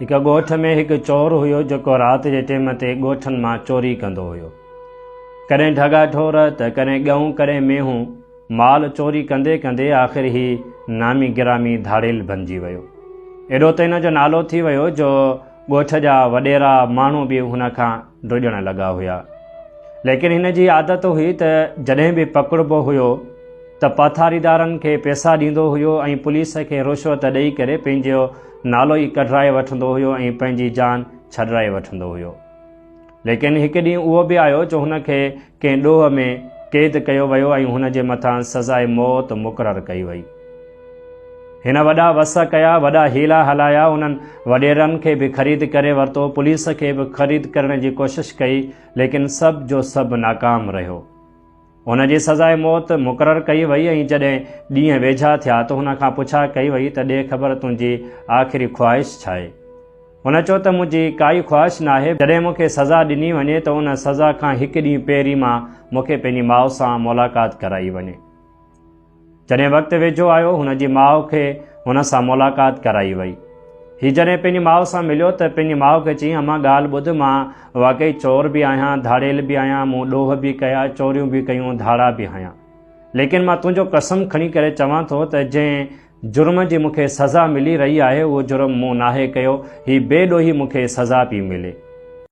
هڪ ڳوٺ ۾ هڪ چور هيو جيڪو رات جي ٽيم تي ڳوٺن مان چوري ڪندو هيو. ڪڏهن ڍڳا ڍور ته ڪڏهن ڳئون ڪڏهن مينهون مال چوري ڪندي ڪندي آخر هي نامي گرامي ڌاڙيل بنجي ويو. ايڏو ته هن جو نالو ٿي ويو جو ڳوٺ جا وڏيرا ماڻهو به هن کان ڊڄڻ لڳا هيا. ليڪن هن جي عادت هئي ته جڏهن به پڪڙبو هيو ته پاٿاريدارن کي پئسا ڏيندو هيو ۽ پوليس کي رشوت ڏئي ڪري پنهنجو نالو ئي ڪڍرائي وٺندو هيو ۽ پنهنجي جان ڇڏرائي وٺندو هيو. ليڪن هڪ ڏينهن اهو به آيو جو هن کي ڪنهن ڏوهه ۾ قيد ڪيو ويو ۽ هن جي مٿان سزاء موت مقرر ڪئي وئي. هن وڏا وس ڪيا، وڏا حيلا هلايا، انهن وڏيرن کي به خريد ڪري ورتو، پوليس کي به خريد ڪرڻ جي ڪوشش ڪئي، ليڪن سڀ جو سڀ ناڪام رهيو. هن جي سزاء موت مقرر ڪئي وئي ۽ جڏهن ڏينهن ويجها ٿيا ته هن کان پڇا ڪئي وئي ته ڏي خبر تنهنجي آخري خواهش ڇاهي؟ هن چيو ته منهنجي ڪائي خواهش ناهي، جڏهن مون کي سزا ڏني وڃي ته ان سزا کان هڪ ڏينهن پهرين مان مون کي پنهنجي ماء سان ملاقات ڪرائي وڃي. جڏهن وقت ويجهو آيو، هن جي ماء کي هن سان ملاقات ڪرائي وئي. هي جڏهن پنهنجي ماء سان مليو ته پنهنجي ماء کي چيائين، امان ڳالهه ٻڌ، مان واقعي چور به آهيان، ڌاڙيل به آهيان، مون ڏوهه به ڪيا، چوريون به ڪيون، ڌاڙا به هنيا. ليڪن مان تنهنجو قسم کڻي ڪري چوان ٿو ته جنهن جرم جي مون کي سزا ملي رهي آهي، اهو جرم مون ناهي ڪيو، هي بي ڏوهي مون کي سزا پئي ملي.